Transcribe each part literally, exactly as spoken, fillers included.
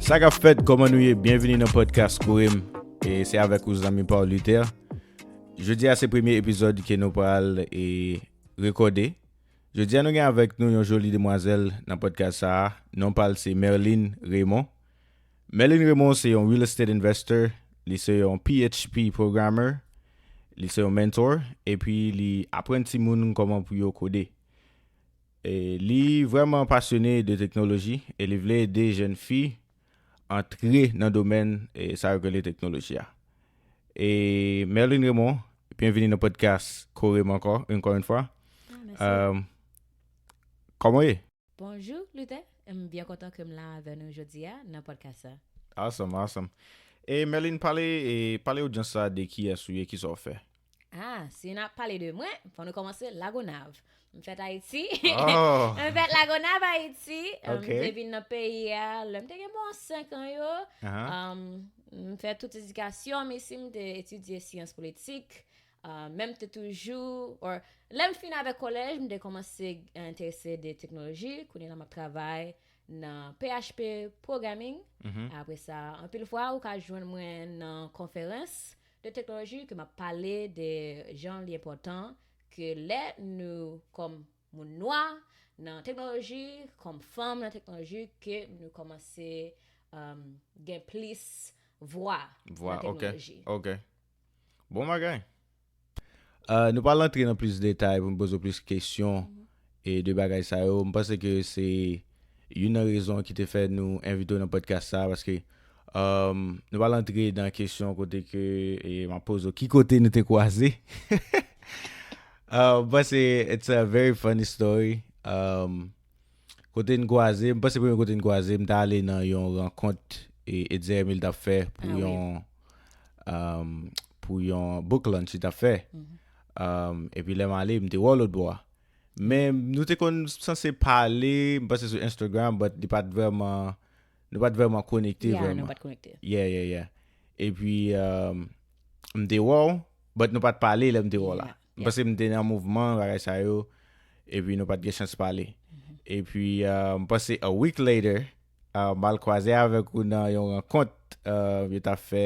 Sa k ap fèt, kòman nou ye? Byenvini nan podcast Kore m. E se avèk ou zanmi pa w Luther. Jodi a se premye epizòd ke nou pral e rekòde. Jodi a nou gen avèk nou yon joli demwazèl nan podcast sa a. Non pa l se Merline Raymond. Merline Raymond se yon real estate investor, li se yon P H P programmer, li se yon mentor, epi li aprann timoun kòman pou yo kode. E li vrèman pasyone de teknoloji e li vle ede jèn fi antre nan domèn e sa yo rele teknoloji a. E Merline Raymond, byenvini nan podcast Kore m ankò, encore une fois. Ah, mèsi. Euh, kòman w ye? Bonjou, Luther. M byen kontan ke m la avè nou jodi a nan podcast sa. Awesome, awesome. E Merline, pale, e pale odyans sa de kiyès ou ye, kisa w fè. Ah, si n ap pale de mwen, fò nou kòmanse Lagonav. M fèt Ayiti. Oh. M fèt Lagonav, Ayiti. Um, Ok. M te vin nan peyi a lè m te gen bon senk an yo. Aha. Um, m fè tout edikasyon m isi, m te etidye syans politik. Uh, men m te toujou, or, lè m fin avèk kolèj, m te kòmanse enterese de teknoloji. Kounye a m ap travay nan P H P programming. Mhm. Apre sa, anpil fwa, ou ka jwenn mwen nan konferans de teknoloji ke m ap pale de jan li enpòtan ke lè nou, kòm moun nwa nan teknoloji, kòm fanm nan teknoloji, ke nou kòmanse um, gen plis vwa Vwa, nan ok. Teknoloji. Ok. Bon bagay. Euh, nou pral antre nan plis detay pou n poze w plis kesyon e de bagay sa yo. M panse ke se youn nan rezon ki te fè nou envite w nan podcast sa, paske um, nou pral antre nan kesyon kote ke e, m ap poze w ki kote nou te kwaze. Uh, m panse it's a very funny story. Um, kote n kwaze, m panse premye kote n kwaze, m t ale nan yon rankont e Etzer Emile t ap fè pou Ah, wi. yon um, pou yon book launch li t ap fè. Mhm. Um, epi lè m ale, m te wè w lòt bò a. Men nou te konn sanse pale, m panse sou Instagram, but li pa t vrèman, nou pa t vrèman konekte Ya, vrèman. Nou pa t konekte. Yeah, yeah, yeah. Epi um, m te wè w, but nou pa t pale lè m te wè w la. Yeah, M yeah. panse m te nan mouvman, bagay sa yo, epi nou pa t gen chans pale. Epi uh, m panse a week later, uh, m al kwaze avèk ou nan yon rankont uh, yo t ap fè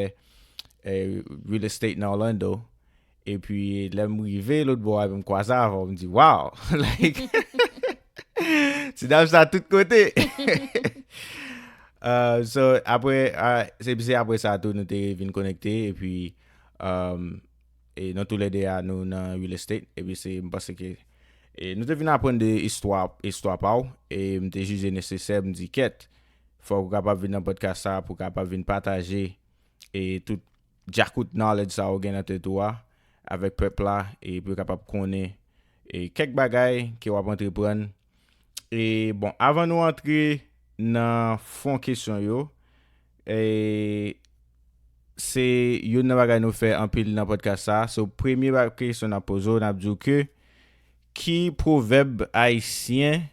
eh, real estate nan Orlando. Epi lè m rive lòt bò a, epi m kwaze avè w, m di, wow! Like, ti dam sa tout kote. Uh, so, apre, uh, se se apre sa tou nou te vin konekte, epi um, e nou toulède a nou nan real estate, epi se, m panse ke e nou te vin aprann de istwa, istwa pa w, e m te jije nesesè, m di, kèt, fòk ou kapab vin nan podcast sa pou kapab vin pataje e tout djakout knowledge sa ou gen nan tèt ou a avèk pèp la, e pou yo kapab konnen e kèk bagay ke w ap antreprann. E bon, avan nou antre nan fon kesyon yo, e se youn nan bagay nou fè anpil nan podcast sa. So, premye ba- kesyon n ap poze w, n ap di w ke ki pwovèb ayisyen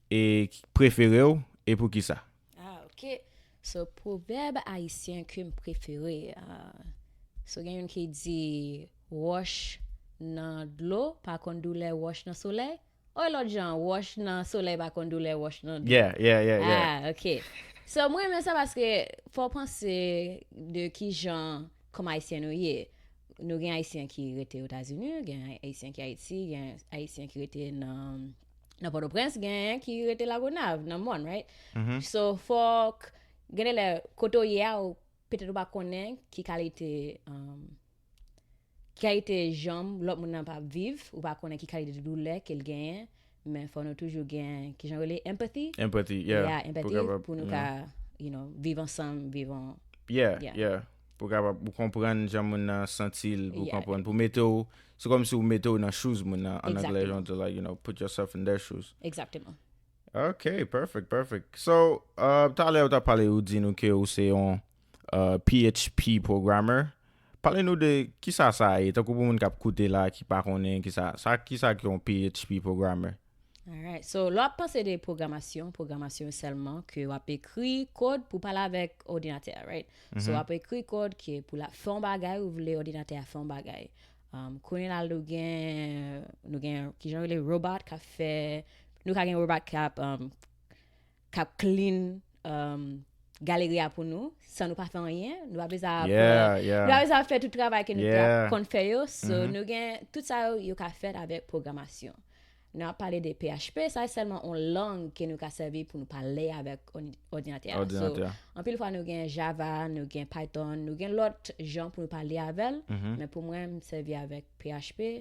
e prefere w e poukisa? Ah, ok. So, pwovèb ayisyen ke m prefere, ah, so gen youn ki di wòch nan dlo pa konn doulè wòch nan solèy. Oy, lòt jan, wòch nan solèy pa konn doulè wòch nan dlo. Yeah, yeah, yeah, yeah. Ah, ok. So, mwen renmen sa paske fò w panse de ki jan kòm ayisyen nou ye. Nou gen ayisyen ki rete Etazini, gen ayisyen ki Ayiti, gen ayisyen ki rete nan nan Pòtoprens, gen ki rete Lagonav, nan Mòn, right? Mhm. So, fòk, gen de lè, kote w ye a, ou petèt ou pa konnen ki kalite, um, ki kalite jan lòt moun nan pa viv, ou pa konnen ki kalite doulè ke l genyen, men fò nou toujou gen, ki jan rele, empathy? Empathy, yeah. Yeah, Pou empathy, kapab, pou nou mm. Ka, you know, viv ansanm, viv an, Yeah, Yeah. yeah. Pou kapab ou konprann jan moun nan santi l, pou Yeah. Konprann, pou mete w, se kòm si ou mete w nan shoes moun nan, an anglè, Exactement. Jan to, like, you know, put yourself in their shoes. Exactement. Ok, perfect, perfect. So, uh, talè ou t ap pale, ou di nou ke ou se yon uh, P H P programmer. Pale nou de kisa sa ye, tankou pou moun k ap koute la, ki pa konnen kisa, sa, kisa ki yon P H P programmer. Alright. So, lè w ap panse de pwogramasyon, pwogramasyon sèlman ke w ap ekri kòd pou pale avèk òdinatè a, right? So, w ap ekri kòd ke pou l ap fè yon bagay, ou vle òdinatè a fè yon bagay. Um, kounye la, nou gen, nou gen, ki jan rele robot k ap fè, nou ka gen robot k ap, um, k ap clean, um, galeri a pou nou, san nou pa fè anyen, nou pa bezwen ap, yeah, yeah, nou pa bezwen ap fè tout travay ke nou te ap konn fè yo. So, nou gen tout sa yo, yo ka fèt avèk pwogramasyon. Nou ap pale de P H P, sa se sèlman yon lang ke nou ka sèvi pou nou pale avèk òdi- òdinatè a. So, anpil fwa nou gen Java, nou gen Python, nou gen lòt jan pou nou pale avè l, men pou mwen, m sèvi avèk P H P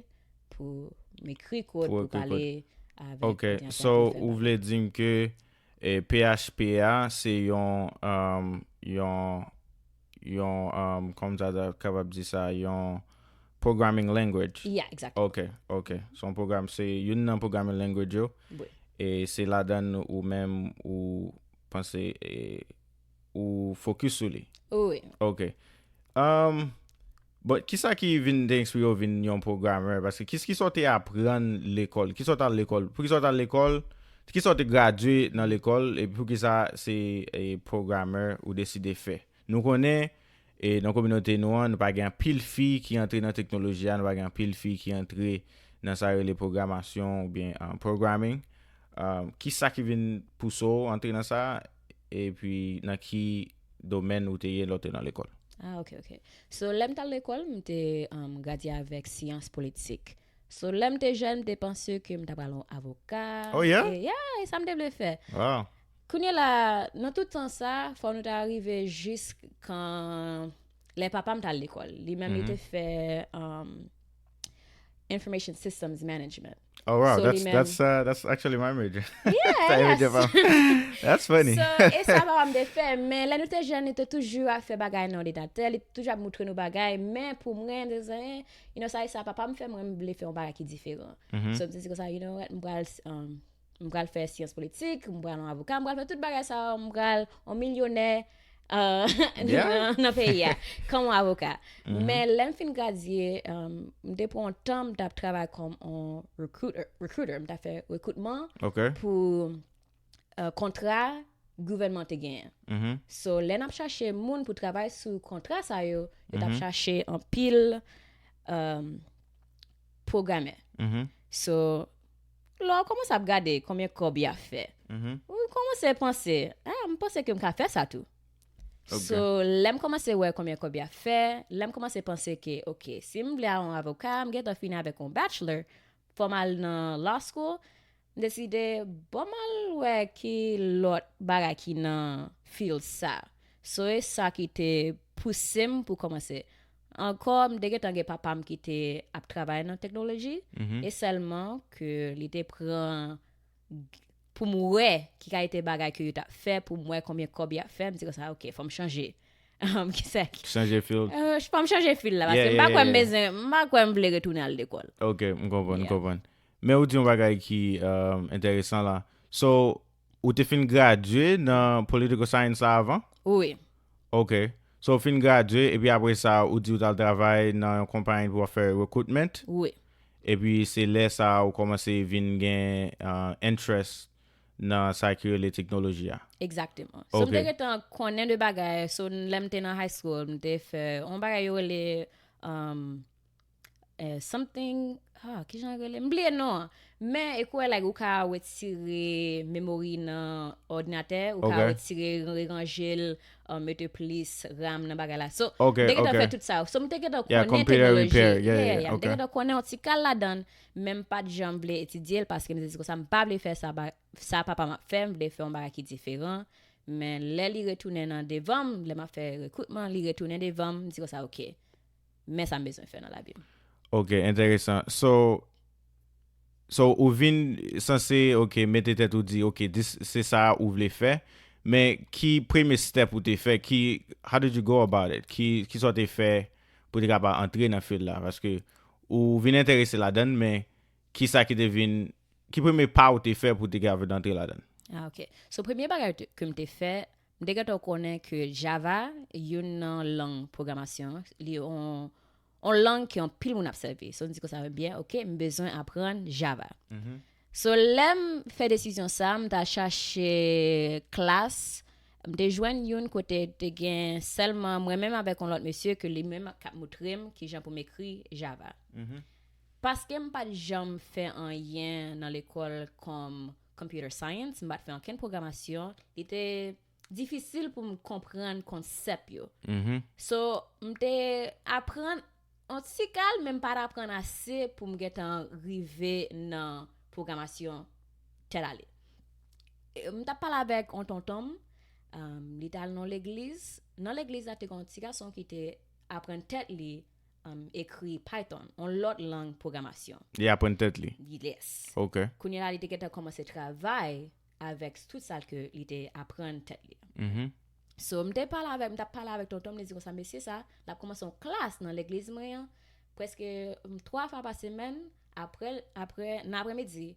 pou m ekri kòd, pou pale avèk òdinatè a. Ok, so, ou vle di m ke e P H P a, se yon, um, yon, yon, um, kòman sa ta kapab di sa, yon programming language. Yeah, exactly. Ok, ok. Se yon pwogram, se youn nan programming language yo. Wi. E se ladan ou menm ou panse, e, ou focus sou li. Wi. Ok. Um, bon, kisa ki vin te enspire w vin yon programmer? Paske kis-, kisa w te aprann lekòl? Kisa w t al lekòl? Poukisa w t al lekòl? Kisa w te gradye nan lekòl? Epi poukisa se, e, programmer ou deside fè? Nou konnen, e, nan kominote nou an, nou pa gen anpil fi ki antre nan teknoloji a, nou pa gen anpil fi ki antre nan sa yo rele pwogramasyon oubyen, uh, programming. Uh, kisa ki vin pouse w antre nan sa? Epi nan ki domèn ou te ye lè w te nan lekòl? Ah, ok, ok. So, lè m t al lekòl, m te, um, gradye avèk syans politik. So, lè m te jèn, m te panse ke m ta pral yon avoka. Oh, yeah? E, yeah, e sa m te vle fè. Wow. Kounye la, nan tout tan sa, fò nou ta rive jis kan lè papa m t al lekòl. Li menm, li te fè, um, Information Systems Management. Oh, wow, so, that's, that's, uh, that's actually my major. Yeah, that's funny. So, e sa papa m te fè, men lè nou te jèn, li te toujou ap fè bagay nan òdinatè, li toujou ap moutre nou bagay, men pou mwen, de zen, you know, sa e sa papa m fè, mwen, m vle fè yon bagay ki diferan. So, m te di konsa, you know what, m pral, um, m pral fè syans politik, m pral yon avoka, m pral fè tout bagay sa yo, m pral yon milyonè, uh, nan, nan peyi a, kòm yon avoka. Men lè m fin gradye, um, m te pran yon tan, m t ap travay kòm yon recruiter, recruiter, m t ap fè rekritman pou, uh, kontra gouvènman te genyen. So, lè n ap chache moun pou travay sou kontra sa yo, yo t ap chache anpil, um, pwogamè. So, lè w kòmanse ap gade konbyen kòb y ap fè, ou kòmanse panse, ah, m panse ke m ka fè sa tou. So, lè m kòmanse wè konbyen kòb y ap fè, lè m kòmanse panse ke, ok, si m vle al yon avoka, m gentan fini avèk yon bachelor, fò m al nan law school, m deside, bon, m al wè ki lòt bagay ki nan field sa. So, e sa ki te pouse m pou kòmanse. Ankò, m te gentan gen papa m ki te ap travay nan teknoloji, e sèlman ke li te pran pou m wè ki kalite bagay ke yo t ap fè, pou m wè konbyen kòb y ap fè, m di konsa, ok, fò m chanje. Um, kisa ki chanje field? Euh, fò m chanje field la, paske m pa kwè m bezwen, m pa kwè m vle retounen al lekòl. Ok, m konprann, m konprann. Men ou di yon bagay ki, um, enteresan la. So, ou te fin gradye nan political science la avan? Wi. Ok. So, ou fin gradye, epi apre sa, ou di ou t al travay nan yon konpayi pou w ap fè recruitment? Wi. Epi se lè sa a ou kòmanse vin gen, uh, interest nan sa ki rele teknoloji a? Egzakteman. So, m te gentan konnen de bagay. So, lè m te nan high school, m te fè yon bagay yo rele, um, eh, something, ah, kijan yo rele? M bliye non an. Men, e kwè, like, ou ka retire memory nan òdinatè, ou ka retire, reranje l, uh, mete plis RAM nan bagay la. So, m te gentan fè tout sa. So, m te gentan konnen teknoloji. Yeah, yeah, yeah. M te gentan konnen yon ti kal ladan l, men m pa t janm vle etidye l paske m te di konsa, m pa vle fè sa, sa papa m ap fè, m vle fè yon bagay ki diferan. Men lè li retounen nan devan m, lè m ap fè rekritman, li retounen devan m, m di konsa, ok, men sa m bezwen fè nan lavi m. Ok, enteresan. So, so ou vin sanse, ok, mete tèt ou di, ok, this, se sa ou vle fè. Men ki premye step ou te fè? Ki, how did you go about it? Ki, ki sa w te fè pou te kapab antre nan field la? Paske ou vin enterese ladan l, men ki sa ki te vin, ki premye pa ou te fè pou te kapab antre ladan l? Ah, ok. So, premye bagay te, ke m te fè, m te gentan konnen ke Java, youn nan lang pwogramasyon, li yon, yon lang ke anpil moun ap sèvi. So, m di konsa, byen, ok, m bezwen aprann Java. So, lè m fè desizyon sa, m t al chache klas, m te jwenn youn kote te gen sèlman mwen menm avèk yon lòt mesye ke li menm k ap moutre m kijan pou m ekri Java. Paske m pa t janm fè anyen nan lekòl kòm computer science, m pa t fè ankenn pwogramasyon, li te difisil pou m konprann konsèp yo. So, m te aprann yon ti kal, men m pa t aprann ase pou m gentan rive nan pwogramasyon tèt ale. E, m t ap pale avèk yon tonton m, um, li t al nan legliz. Nan legliz la, te gen yon ti gason ki te aprann tèt li, um, ekri Python, yon lòt lang pwogramasyon. Li aprann tèt li. Yes. Ok. Kounye la, li te gentan kòmanse travay avèk tout sa ke li te aprann tèt li. Mhm. So, m te pale avèk, m t ap pale avèk tonton m, li di konsa, mesye sa, l ap kòmanse yon klas nan legliz mwen an, prèske, um, twa fwa pa semèn, apre, apre, nan apremidi,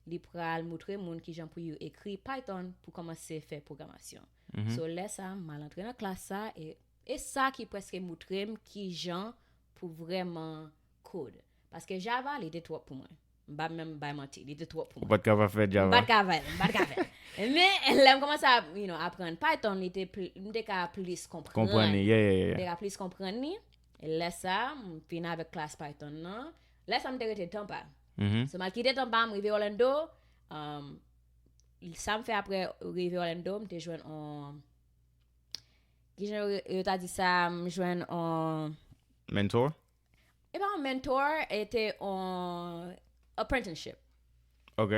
li pral moutre moun kijan pou yo ekri Python pou kòmanse fè pwogramasyon. So, lè sa, m al antre nan klas sa, e, e sa ki prèske moutre m kijan pou vrèman code. Paske Java, li te twòp pou mwen. M pa menm bay manti, li te twòp pou Ou mwen. pa t ka pa fè M Java. pa t ka fè l, m pa t ka fè l. Men, lè m kòmanse ap, you know, aprann Python, li te pl- m te ka plis konprann. Konprann li, yeah, yeah, M yeah. te ka plis konprann li. E lè sa, m fin avèk klas Python nan. Lè sa, m te rete Tampa. Mhm. So, m al kite Tampa, m rive Orlando. Um, sa m fè apre rive Orlando, m te jwenn on... Kijan yo, yo ta di sa, m jwenn on... Mentor? E pa yon mentor, e te on apprenticeship. Ok.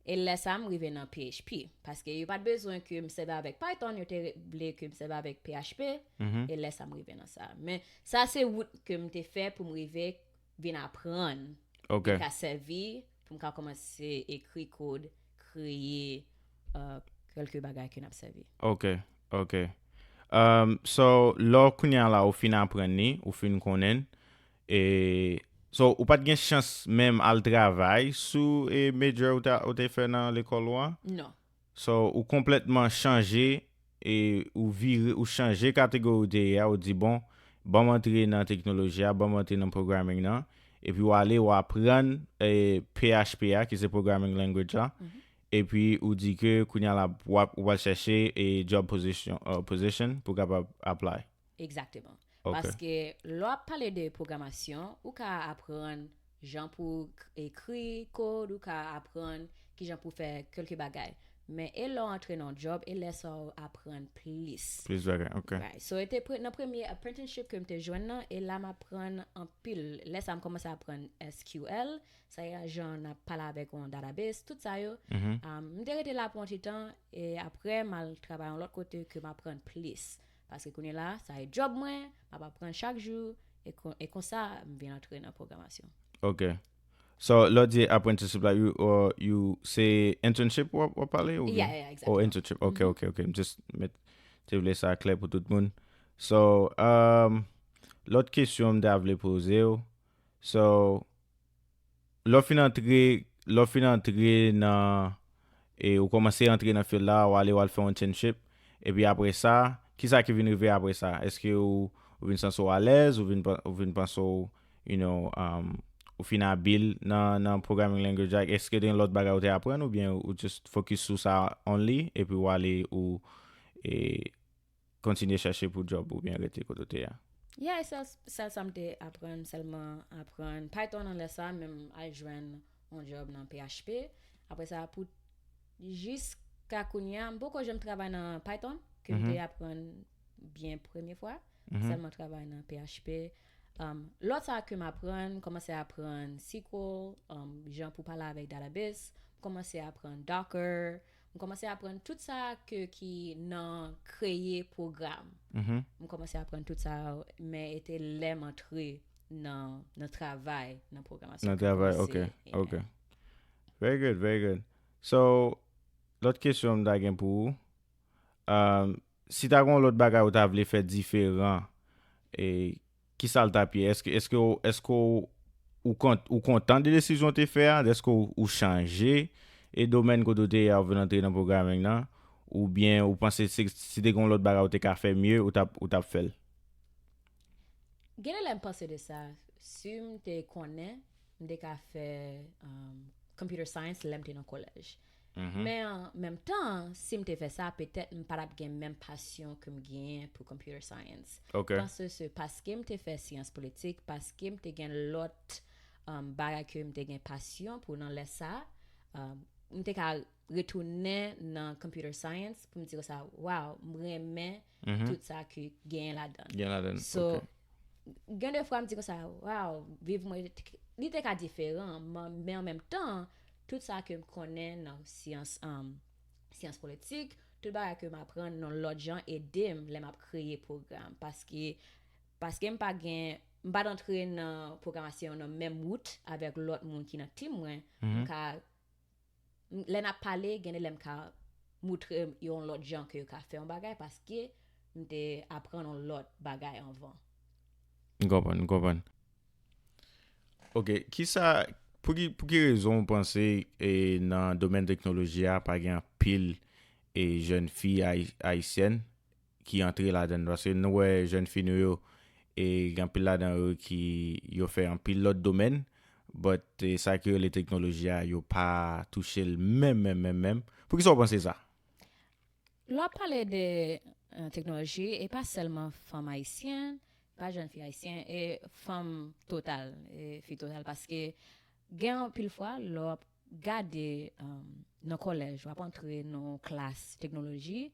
E lè sa, m rive nan P H P. Paske yo pa t bezwen ke m sèvi avèk Python, yo te re- vle ke m sèvi avèk P H P. Mhm. E lè sa, m rive nan sa. Men sa se wout ke m te fè pou m rive vin aprann. Ok. Vin ka sèvi, pou m ka kòmanse ekri kòd, kreye, uh, kèlke bagay ke n ap sèvi. Ok, ok. Um, so, lò kounye a la, ou fin aprann li, ou fin konnen, e, so, ou pa t gen chans menm al travay sou e major ou, ta, ou te fè nan lekòl ou an? Non. So, ou konplètman chanje, e ou vire, ou chanje kategori ou te ye a, ou di, bon, ban m antre nan teknoloji a, ban m antre nan programming nan, epi ou ale, ou aprann e, P H P a, ki se programming language la, epi ou di ke kounye a la, w ap, w al chèche e job position, uh, position pou kapab apply. Egzakteman. Ok. Paske lè w ap pale de pwogramasyon, ou ka aprann jan pou k- ekri kòd, ou ka aprann kijan pou fè kèlke bagay. Men e lè w antre nan job, e lè sa w aprann plis. Plis bagay, ok. Right. So, e te pre- nan premye apprenticeship ke m te jwenn nan, e la m aprann anpil. Lè sa, m kòmanse aprann S Q L, sa e jan n ap pale avèk yon database, tout sa yo. Mhm. Um, m te rete la pou yon ti tan, e apre, m al travay yon lòt kote ke m aprann plis. Paske kounye la, sa e job mwen, m ap aprann chak jou, e, kon, e konsa, m vin antre nan pwogramasyon. Ok. So, lè w di apprenticeship la, you, uh, you se internship w ap, w ap pale? Ou Yeah, bien? Yeah, Oh, exactement. Internship. Ok, ok, ok. M just met, te vle sa klè pou tout moun. So, um, lòt kesyon m ta vle poze w. So, lè w fin antre, lè w fin antre nan, e ou kòmanse antre nan field la, ou ale, ou al fè yon internship, epi apre sa, kisa ki vin rive apre sa? Èske ou, ou vin santi w alèz, ou vin, pa- ou vin panse w, you know, um, ou fin abil nan, nan programming language la? Èske gen lòt bagay ou te aprann, oubyen ou just focus sou sa only, epi ou ale, ou, e, kontinye chèche pou job, oubyen rete kote w te a? Yeah, e sèl, sèl sa m te aprann, sèlman aprann Python nan lè sa, men m al jwenn yon job nan P H P. Apre sa, pou jiska kounye a, m poko janm travay nan Python, ke m te aprann byen premye fwa. Sèlman travay nan P H P. Um, lòt sa ke m aprann, m kòmanse aprann S Q L, um, jan pou pale avèk database, m kòmanse aprann Docker, m kòmanse aprann tout sa ke ki nan kreye pwogram. Mhm. M kòmanse aprann tout sa, men e te lè m antre nan, nan travay, nan pwogramasyon. Nan ke m travay, kòmanse, ok, yeah. Ok. Very good, very good. So, lòt kesyon m ta gen pou ou, um, si ta gen yon lòt bagay ou ta vle fè diferan, e kisa l t ap ye? Èske, èske, w- èske w, ou kont, ou kontan de desizyon w te fè a? Èske w, ou chanje e domèn kote w te ye a, ou vin antre nan programming nan? Oubyen ou panse si, si te gen yon lòt bagay ou te ka fè mye, ou t ap, ou t ap fè l? Gen de lè m panse de sa, si m te konnen, m te ka fè, um, computer science lè m te nan kolèj. Men an menm tan, si m te fè sa, petèt m pa t ap gen menm pasyon ke m genyen pou computer science. Ok. Paske se paske m te fè syans politik, paske m te gen lòt, um, bagay ke m te gen pasyon pou nan lè sa, um, m te ka retounen nan computer science pou m di konsa, wow, m renmen Mhm. tout sa ke genyen ladan. Gen ladan. So, Ok. gen de fwa m di konsa, wow, viv mwen, li te ka diferan, men, men an menm tan, tout sa ke m konnen nan syans, um, syans politik, tout bagay ke m aprann nan lòt jan ede m lè m ap kreye pwogram. Paske, paske m pa gen, m pa t antre nan pwogramasyon nan menm wout avèk lòt moun ki nan tim mwen, m Mhm. ka, m- lè n ap pale, gen de lè m ka moutre yon lòt jan ke yo ka fè yon bagay paske m te aprann yon lòt bagay anvan. M konprann, m konprann. Ok, kisa, pou ki, pou ki rezon w panse e, nan domèn teknoloji a pa gen anpil e, jèn fi ayi- ayisyèn ki antre ladan l? Paske nou wè jèn fi nou yo, e, gen anpil ladan yo ki yo fè anpil lòt domèn, but e, sa ki rele teknoloji a, yo pa touche l menm, menm, menm, menm. Poukisa w panse sa? Lè w ap pale de uh, teknoloji, e pa sèlman fanm ayisyen, pa jèn fi ayisyen, e fanm total, e fi total, paske gen anpil fwa, lè w ap gade um, nan kolèj, w ap antre nan klas teknoloji,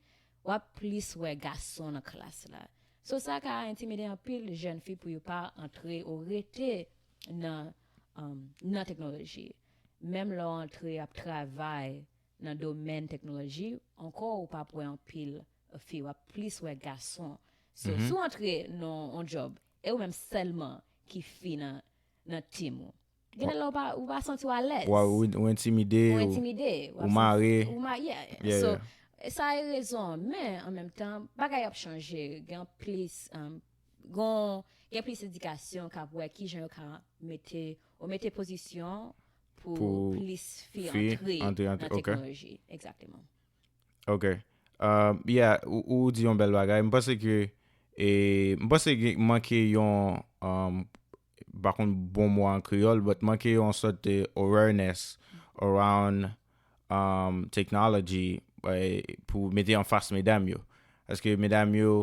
w ap plis wè gason nan klas la. So sa ka entimide anpil jèn fi pou yo pa antre ou rete nan, um, nan teknoloji. Menm lè w antre ap travay nan domèn teknoloji, ankò ou p ap wè anpil fi, w ap plis wè gason. So, Mhm. Si w antre nan yon job, e ou menm sèlman ki fi nan, nan tim ou. Gen lè ou pa, ou pa santi w alèz. Ou, ou, ou entimide, Ou ou, entimide. ou mare. Ou ma, yeah. Yeah, So, yeah. Sa e rezon, men an menm tan, bagay ap chanje. Gen plis, um, gon, gen plis edikasyon k ap wè kijan yo ka mete, ou mete pozisyon pou Pou plis fi fi antre antre, nan antre, ok. Teknoloji. Egzakteman. Ok. Uh, yeah, ou, ou di yon bèl bagay. M panse ke, e, m panse ke manke yon, um, pa konn bon mo an kreyòl, but manke yon sòt de awareness around um, technology, eh, pou mete anfas medam yo. Paske medam yo,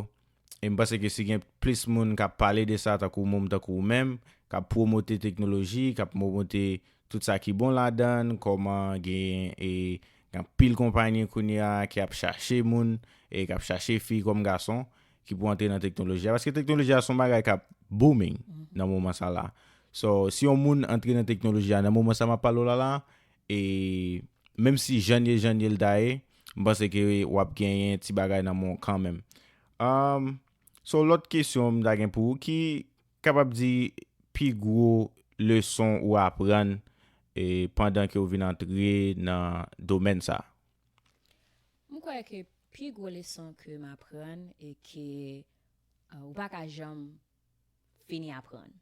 e m panse ke si gen plis moun k ap pale de sa, tankou moun, tankou ou menm, k ap pwomote teknoloji, k ap pwomote tout sa ki bon ladan l, kòman gen, e, gen anpil konpayi kounye a ki ap chache moun, e k ap chache fi kòm gason, ki pou antre nan teknoloji a. Paske teknoloji a se yon bagay k ap booming nan moman sa la. So, si yon moun antre nan teknoloji a nan moman sa m ap pale w la la, e menm si jan ye, jan ye l ta ye, m panse ke w ap genyen ti bagay nan men w kanmenm. Um, so, lòt kesyon m ta gen pou ou, ki kapab di pi gwo leson ou aprann e pandan ke w vin antre nan domèn sa? M kwè ke pi gwo leson ke m aprann e ke uh, ou pa ka janm fini aprann.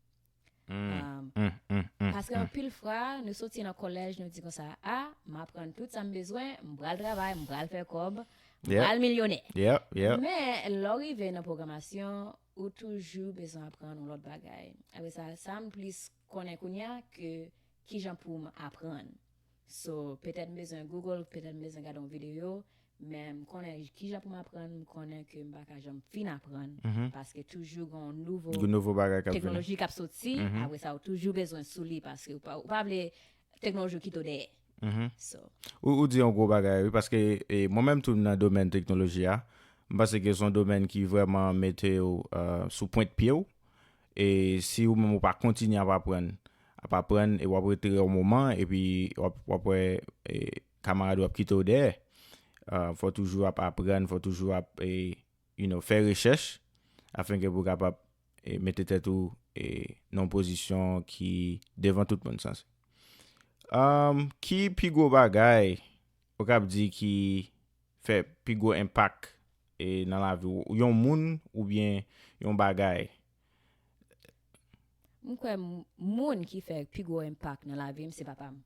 Mm, Um, mm, mm, mm, Paske mm. Anpil fwa, nou soti nan kolèj, nou di konsa, a, m aprann tout sa m bezwen, m pral travay, m pral fè kòb, m Yep. Pral milyonè. Yep, yep. Men, lè w rive nan pwogramasyon, ou toujou bezwen aprann yon lòt bagay. Apre sa, sa m plis konnen kounye a ke kijan pou m aprann. So, petèt m bezwen Google, petèt m bezwen gade yon videyo, men m konnen kijan pou m aprann, m konnen ke m pa ka janm fin aprann, Mhm. Paske toujou gen yon nouvo Gen nouvo bagay k ap vini. Teknoloji k ap soti, Mhm. Apre sa, ou toujou bezwen sou li, paske ou pa, ou pa vle teknoloji kite w dèyè. Mhm. So, Ou, ou di yon gwo bagay, wi, paske e, mwen menm tou m nan domèn teknoloji a, m panse ke se yon domèn ki vrèman mete w uh, sou pwent pye w. E si ou menm ou pa kontinye ap aprann, ap aprann, e w ap retire yon moman, epi w ap, w ap wè e, kamarad ou ap kite w dèyè. Uh, fò toujou ap aprann, fò toujou ap e, you know, fè rechèch, afenke pou w kapab e, mete tèt ou e, nan yon pozisyon ki devan tout moun sanse. Um, ki pi gwo bagay ou kab di ki fè pi gwo enpak e, nan lavi w? Yon moun oubyen yon bagay? M kwè m- moun ki fè pi gwo enpak nan lavi m se papa m.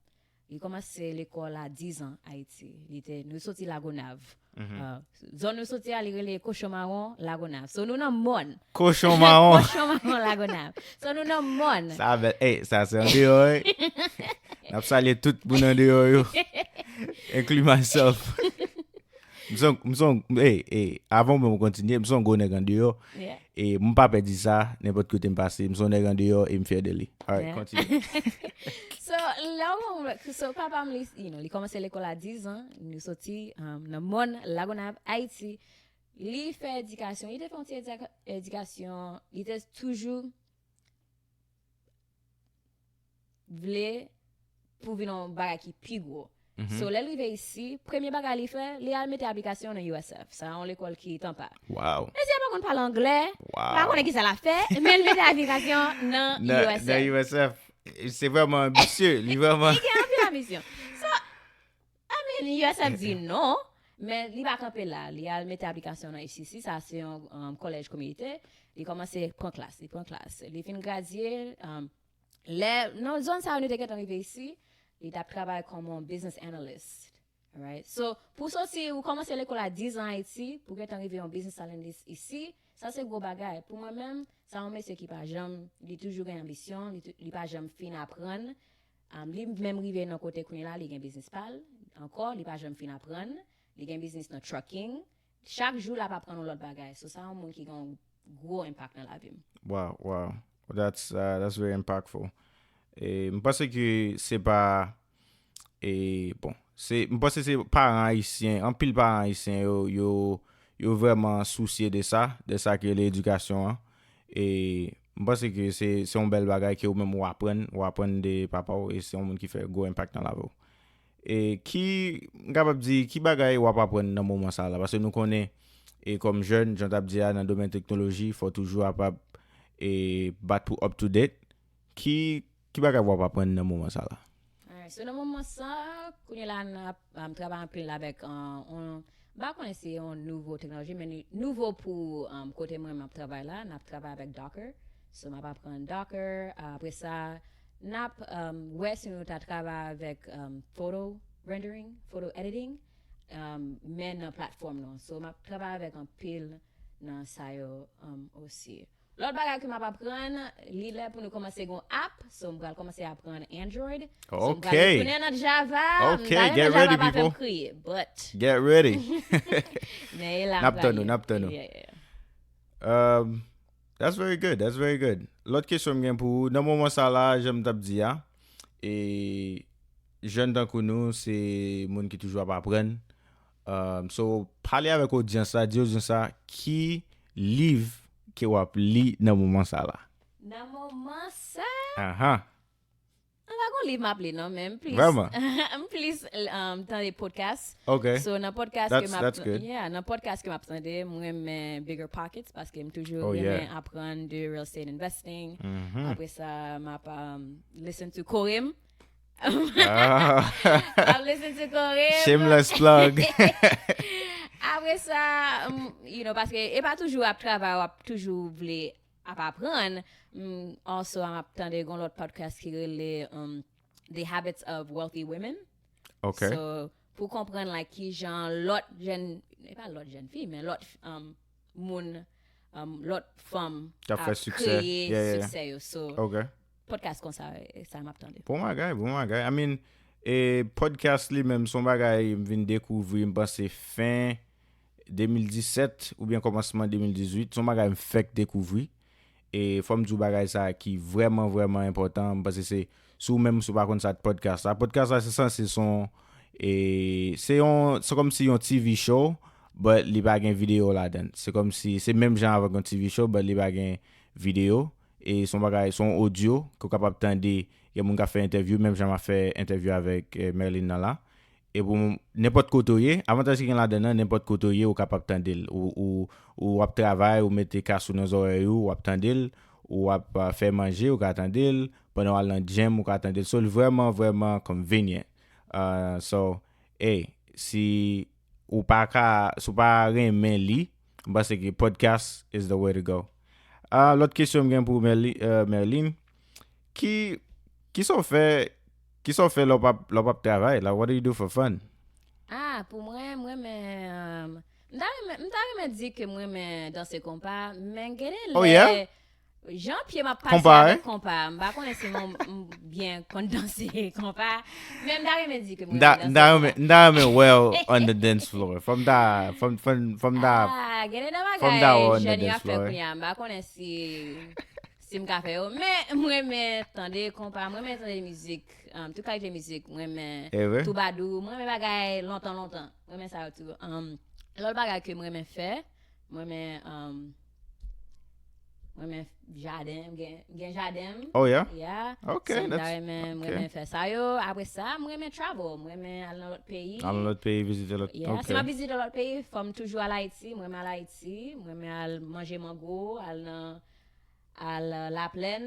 Li kòmanse lekòl a diz an Ayiti. Li te, nou soti Lagonav. Uh, zòn nou soti a, li rele Kochon Mawon, Lagonav. So, nou nan mòn. Kochon mawon. Kochon Mawon, Lagonav. So, nou nan mòn. Sa bèl. Ey, sa se andeyò, wi. N ap salye tout moun andeyò yo. Include myself. M se yon, m se yon, ey, ey, avan mwen kontinye, m se yon gwo nèg andeyò. Yeah. E m pa pè di sa, nenpòt kote m pase, m se yon nèg andeyò e m fyè de li. Alright, Yeah. Kontinye. So, lè w, so, papa m, li, you know, li kòmanse lekòl a diz an, nou soti um, nan mòn Lagonav, Ayiti. Li fè edikasyon, li te fè yon ti edika- edikasyon, li te toujou vle pou vin yon bagay ki pi gwo. So, lè l rive isi, premye bagay li fè, li al mete aplikasyon nan U S F. Sa yon lekòl ki Tampa. Wow. Mesye pa konn pale anglè, pa Wow. konnen ki sa l ap fè, men l mete aplikasyon nan Nan U S F. nan U S F. Se vrèman anbisye. Li vrèman. Li gen anpil anbisyon. So, I mean, U S F di non, men li pa kanpe la. Li al mete aplikasyon nan H C C, sa se yon um, college community. Li kòmanse pran klas, li pran klas. Li fin gradye, um, lè, nan zòn sa yo nou te gentan rive isi, li t ap travay kòm yon business analyst. Right? So, pou soti, ou kòmanse lekòl a diz an Ayiti, pou gentan rive yon business analyst isi, sa se gwo bagay. Pou mwen menm, sa yon mesye ki pa janm, li toujou gen anbisyon, li, tou- li pa janm fin aprann. Um, li menm rive nan kote kounye la, li gen biznis pa l, ankò, li pa janm fin aprann, li gen biznis nan trucking. Chak jou, l ap aprann yon lòt bagay. So, sa yon moun ki gen yon gwo enpak nan lavi m. Wow, wow. That's, uh, that's very impactful. E, m panse ke se pa, e, bon, se, m panse se paran ayisyen, anpil paran ayisyen yo, yo, yo vrèman sousye de sa, de sa ke le edikasyon an. E m panse ke se, se yon bèl bagay ke ou menm ou aprann, ou aprann de papa w, e se yon moun ki fè gwo enpak nan lavi w. E ki, m kapab di, ki bagay w ap aprann nan moman sa la? Paske nou konnen, e kòm jèn, jan w t ap di a, nan domèn teknoloji, fò w toujou kapab e bat pou up to date. Ki, ki bagay w ap aprann nan moman sa la? Alright, so nan moman sa, kounye la, n ap um, travay anpil avèk uh, on, m pa konnen si yon nouvo teknoloji, men li nouvo pou um, kote mwen m ap travay la, n ap travay avèk Docker. So, m ap aprann Docker. Apre sa, n ap um, wè si nou ta travay avèk um, photo rendering, photo editing, um, men nan platfòm nou. So, m ap travay avèk anpil nan sa yo um, osi. Lòt bagay ke m ap aprann, li lè pou nou kòmanse gon app, so m pral kòmanse aprann Android. So, m pral Okay. Retounen nan Java, m Okay, ta renmen get Java ready, pa fè m people. Kriye, but Get ready. men e la N ap tann ou, n ap tann ou. Yeah, yeah. Um, that's very good, that's very good. Lòt kesyon m gen pou ou, nan moman sa la, jan m t ap di a, e jèn tankou nou, se moun ki toujou ap aprann. Um, so, pale avèk odyans la, di odyans la, ki liv ke w ap li nan moman sa la? Nan moman sa, Aha. m pa gon liv m ap li non, men m plis. Vrèman? M plis um, tande podcast. Ok. So, nan podcast That's- ke m ap that's good. Yeah, nan podcast ke m ap tande, m renmen Bigger Pockets paske m toujou Oh, yeah. renmen aprann de real estate investing. Mhm. Apre sa, m ap um, listen to Korim. Ah. M ap listen to Korim. Shameless plug. Apre sa, um, you know, paske e pa toujou ap travay, w ap toujou vle ap aprann. Mm, also, m ap tande gon lòt podcast ki rele um, The Habits of Wealthy Women. Ok. So, pou konprann like ki jan lòt jèn, e pa lòt jèn fi, men lòt um, moun, um, lòt fanm K ap fè siksè. Kreye Yeah, yeah, yeah. Siksè yo. So, Ok. Podcast konsa, e sa m ap tande. Bon bagay, bon bagay. I mean, e podcast li menm, se yon bagay m vin dekouvri, m panse fen de mil disèt oubyen kòmansman de mil dizuit. Se yon bagay m fèk dekouvri. E fò m di w bagay sa ki vrèman, vrèman enpòtan. M panse se, si w menm, si w pa konn sa podcast la. Podcast la, se sanse se yon, e, se yon, se kòmsi yon T V show, but li pa gen videyo ladan l. Se kòmsi, se menm jan avèk yon T V show, but li pa gen videyo. E se yon bagay, se yon odyo ke w kapab tande, gen moun k ap fè entèvyou, menm jan m ap fè entèvyou avèk eh, Merlin nan la. E pou m- nenpòt kote w ye, avantaj ki gen ladan nan, nenpòt kote w ye, ou kapab tande l. Ou, ou, ou ap travay, ou mete kas ou nan zòrèy ou, w ap tande l, ou ap ah, fè manje, ou ka tande l, pandan w al nan gym, ou ka tande l. So, l vrèman, vrèman convenient. Ah, so, hey, si ou pa ka, si w pa renmen li, m panse ke podcast is the way to go. Ah, lòt kesyon m gen pou Merli- eh, Merlin, ki, ki sa w fè, ki sa w fè lè w p ap, lè w p ap travay? Like, what do you do for fun? Ah, pou mwen, mwen renmen, um, m ta renmen, m ta renmen di ke mwen renmen danse konpa, men gen de Oh, lè, yeah? Jan pye m ap pase avèk konpa, m pa konnen si mwen m byen konn danse konpa, men m ta renmen di ke mwen renmen danse konpa. M ta renmen well on the dance floor. Fò m ta, fò m, fò m, fò m ta, ah, gen de bagay jèn yo ap fè kounye a, m pa konnen si, si m ka fè yo. Men mwen renmen tande konpa, mwen renmen tande mizik, um, tout kalite mizik, mwen renmen toubadou, mwen renmen bagay lontan, lontan. Mwen renmen sa yo tou. Um, lòt bagay ke mwen renmen fè, mwen renmen, um, mwen renmen jaden, m gen, m gen jaden m. Oh, yeah? Yeah. Ok, so, m ta renmen, mwen renmen fè sa yo. Apre sa, mwen renmen travel, mwen renmen al nan lòt peyi. Al nan lòt peyi, vizite lòt, yeah, ok. Si m ap vizite lòt peyi, fò m toujou al Ayiti, mwen renmen al Ayiti, mwen renmen al manje mango, al nan, al, uh, Laplèn,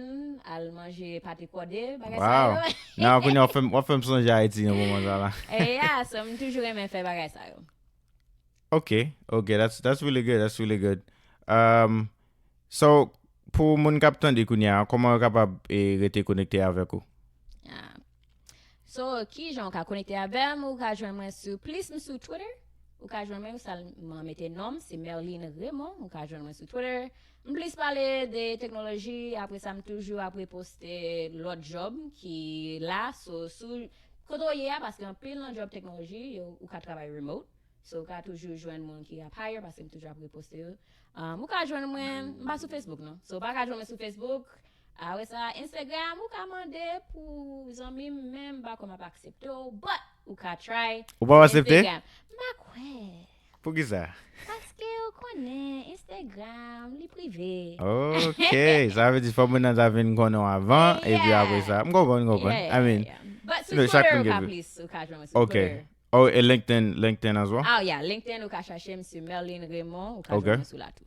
al manje pate kòde, bagay sa yo. Wow. Nan, kounye a w fè m, w ap fè m sonje Ayiti nan moman sa la. Eh, yeah, so m toujou renmen fè bagay sa yo. Ok, ok, that's, that's really good, that's really good. Um, so, pou moun k ap tande kounye a, kòman yo kapab, eh, rete konekte avèk ou? Ah. So, kijan ou ka konekte avè m? Ou ka jwenn mwen sou, plis m sou Twitter. Ou ka jwenn mwen, ou sa m mete non m, se Merline Raymond. Ou ka jwenn mwen sou Twitter. M plis pale de teknoloji, apre sa, m toujou ap reposte lòt job ki la. So, sou kote w ye a, paske anpil nan job teknoloji, yo, ou ka travay remote. So, ou ka toujou jwenn moun ki ap hire, paske m toujou ap reposte yo. Um, ou ka jwenn mwen, m pa sou Facebook, non. So, ou pa ka jwenn mwen sou Facebook. Apre sa, Instagram, ou ka mande pou zanmi m, men m pa kwè m ap aksepte w, but ou ka try. Ou pa aksepte? Instagram. M pa kwè. Poukisa? Paske ou konnen, Instagram, li prive. Ok, sa vle di fò moun nan ta vin konnen w avan, epi apre sa. M konprann, m konprann. Yeah, yeah, yeah. But sou Twitter, ou ka plis, ou ka jwenn mwen sou Twitter. Oh, e LinkedIn, LinkedIn as well? Ah, yeah, LinkedIn, ou ka chache m sou Merline Raymond, ou ka jwenn mwen sou la tou.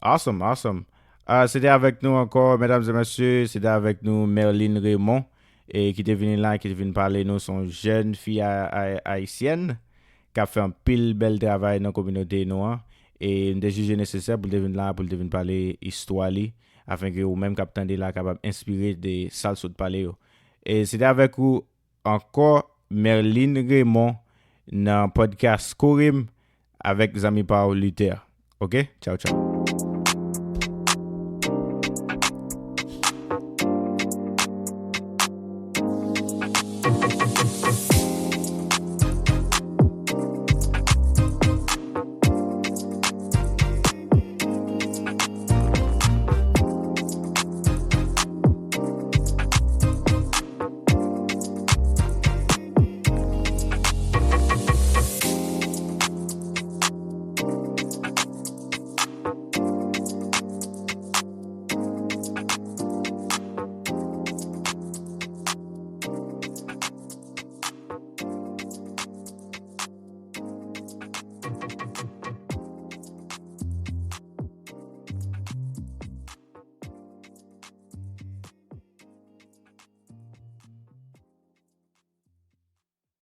Awesome, awesome. Ah, se te avèk nou ankò, medam e mesye, se te avèk nou Merline Raymond, e ki te vini la, ki te vin pale nou, se yon jèn fi a-, a-, ayisyèn, k ap fè anpil bèl travay nan kominote nou an. E m te jije nesesè pou l te vin la, pou l te vin pale istwa li, afenke ou menm k ap tande la kapab enspire de sa l sot pale yo. E se te avèk ou ankò, Merline Raymond, nan podcast Kore m avèk zanmi pa w Luther. Ok? Tchaw, tchaw.